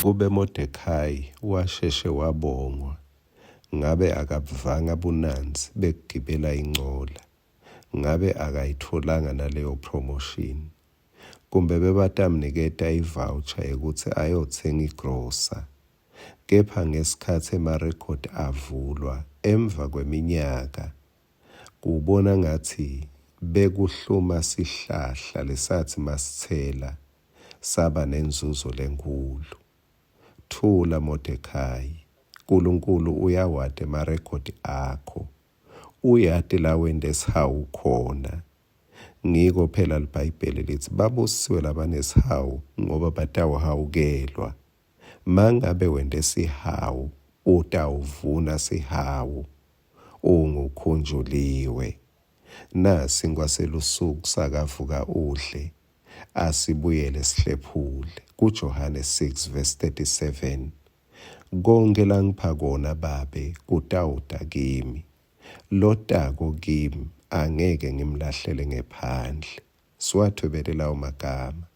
Kube Modekhayi washeshe wabongwa, ngabe akabuvanga bunandzi bekugibela incola, ngabe akayitfolanga naleyo phromoshini. Kumbe bebatamniketa i-voucher yekutsi ayotsenga igrosa. Kepha ngesikhatsi emarekhodi avulwa emva kweminyaka, kubona ngatsi bekuhluma sihlahla lesatsi masitsela saba nenzuzo lenkhulu. Thula Modekhayi, Nkulunkulu uyawati emarekhodi akho. Uyati lawente sihawu khona. Ngiko phela liBhayibheli litsi babusisiwe labanesihawu ngoba batawuhawukelwa. Mangabe wente sihawu, utawuvuna sihawu. Ungukhunjuliwe. Nasinkwa selusuku sakavuka udle. Asibuyele sihlephule kuJohane 6 verse 37. Konkhe langipha kona Babe kutawuta kimi. Lotako kimi angeke ngimlahlele ngephandle. Siwathwebele lawo magama.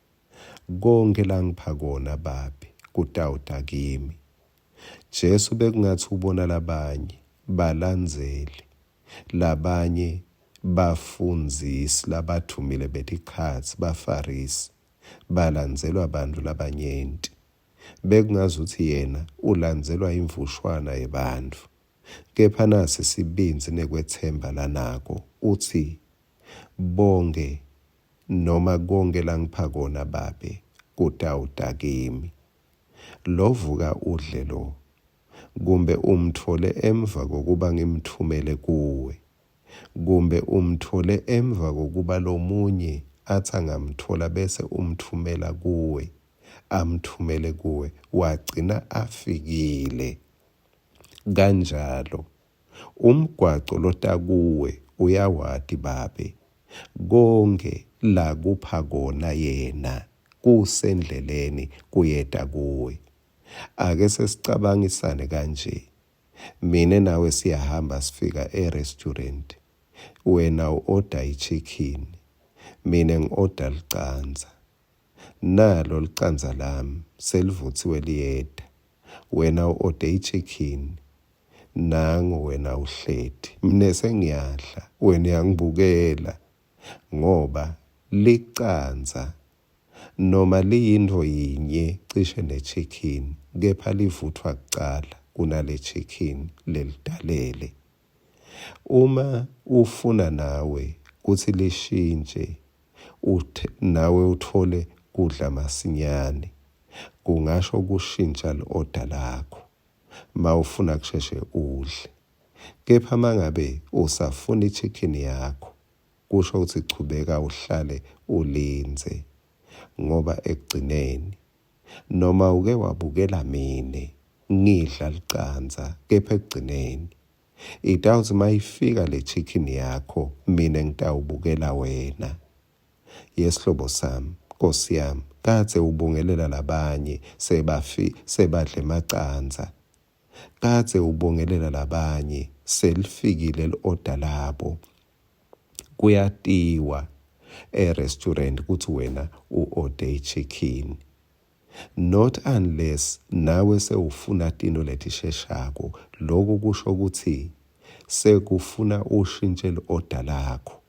Konkhe langipha kona Babe kutawuta kimi. Jesu bekungatsi ubona labanye balandzeli Labanye bafundzisi labadvumile betikhatsi, baFarisi, balandzelwa bantfu labanyenti. Bekungazutsi yena ulandzelwa imvushwana yebantfu. Kepha nasi sibindzi nekwetsemba lanako, utsi, Bonkhe noma konkhe langipha kona Babe kutawuta kimi. Lovuka udle lo, kumbe umtfole emva kokuba ngimtfumele kuwe, kumbe umtfole emva kokuba lomunye atsi angamtfola bese umtfumela kuwe, amtfumele kuwe, wagcina afikile. Kanjalo, umgwaco lota kuwe uyawati Babe, konkhe lakupha kona yena kusendleleni kuyeta kuwe. Ake sesicabangisane kanje. Mine nawe siyahamba sifika e-restaurant. Wena u-oda i-chicken, mine ngi-oda licandza. Nalo licandza lami selivutsiwe liyeta. Wena u-ode i-chicken, nangu wena uhleti. Mine sengiyadla, wena uyangibukela ngoba licandza Noma liyintfo yinye cishe ne-chicken kepha livuthwa kucala kunale-chicken lelidalele. Uma ufuna nawe kutsi lishintje nawe utfole kudla masinyane, kungasho kushintja li-oda lakho mawufuna kusheshe udle. Kepha mangabe usafuna i-chicken yakho Kusho kutsi chubeka uhlale ulindze ngoba ekugcineni noma uke wabukela mine ngidla licandza kepha ekugcineni itawutsi mayifika le chicken yakho mine ngitawubukela wena. Yesihlobo sami, Nkosi yami, kadze ubungelela labanye sebafi sebadla emacandza. Kadze ubongelela labanye selifikile li-oda labo. Kuyatiwa e-restaurant kutsi wena u-ode i-chicken. Not unless nawe sewufuna tintfo letisheshako. Loku kusho kutsi sekufuna ushintshe li-oda lakho.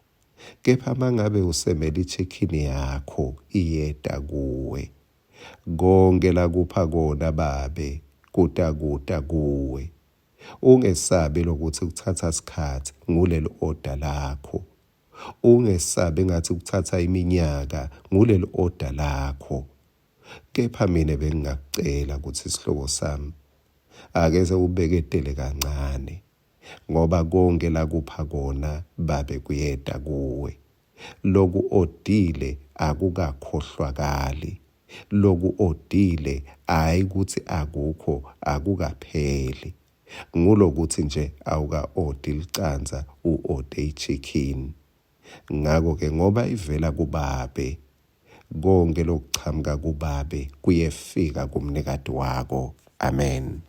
Kepha mangabe usemele i-chicken yakho iyeta kuwe. Konkhe lakupha kona Babe kutakuta kuwe. Ungesabi lokutsi kutsatsa sikhatsi nguleli oda lakho. Ungesabi ngatsi kutsatsa iminyaka nguleli oda lakho. Kepha mine bengingakucela kutsi sihlobo sami ake sewubeketele kancane ngoba konkhe lakupha kona Babe kuyeta kuwe. Loku-odile akukakhohlwakali. Loku-odile hhayi kutsi akukho, akukapheli. Ngulokutsi nje awuka-odi licandza, u-ode i-chicken. Ngako-ke ngoba ivela kuBabe, konkhe lokuchamuka kuBabe kuyefika kumnikati wako. Amen.